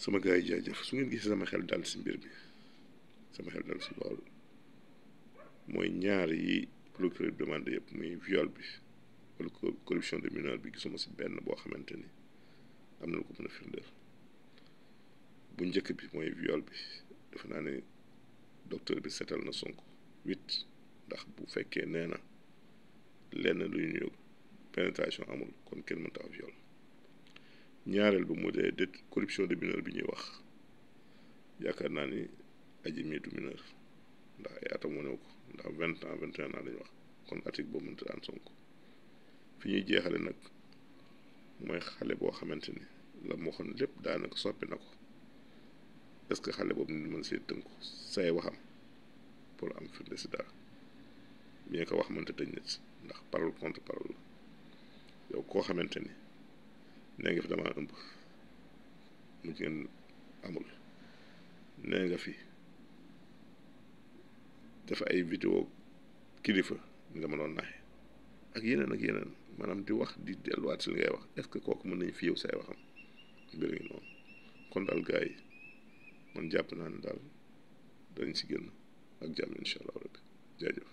sama gars yi jaajëf su ngeen gisee sama xel dal si mbir bi sama xel dal si loolu mooy ñaar yi procureur bi demandé yëpp muy viol bi wala corruption de mineur bi gisuma si benn boo xamante ni am na lu ko mën a firndeel bu njëkk bi mooy viol bi defe naa ne docteur bi seetal na Sonko 8 ndax bu fekkee nee na lenn lu ñu pénétration amul kon kenn mënta am viol ñaareel bi mu dee corruption de mineur bi ñuy wax yaakaar naa ni aji mi du mineur ndax ay atam wane ko ndax 20 ans 21 ans lañu wax kon article boobu mënta daan Sonko fi ñuy jeexale nag mooy xale boo xamante ni la moo xam lépp daanaka soppi na ko est-ce que xale boobu nit mën see tënku say waxam pour am firnde si dara bien que wax mënta tëj nit ndax parole contre parole la yow koo xamante ni nee nga fi damaa ëmb mu jigéen amul nee nga fi dafa ay vidéo kilifa ni dama doon naxe ak yeneen maanaam di wax di delluwaat si li ngay wax est-ce que kooku mën nañu fi yow say waxam mbir ngi noonu kon daal gars yi man jàpp naa ne daal dañ si génn ak jàmm incha allah rabbi jaajëf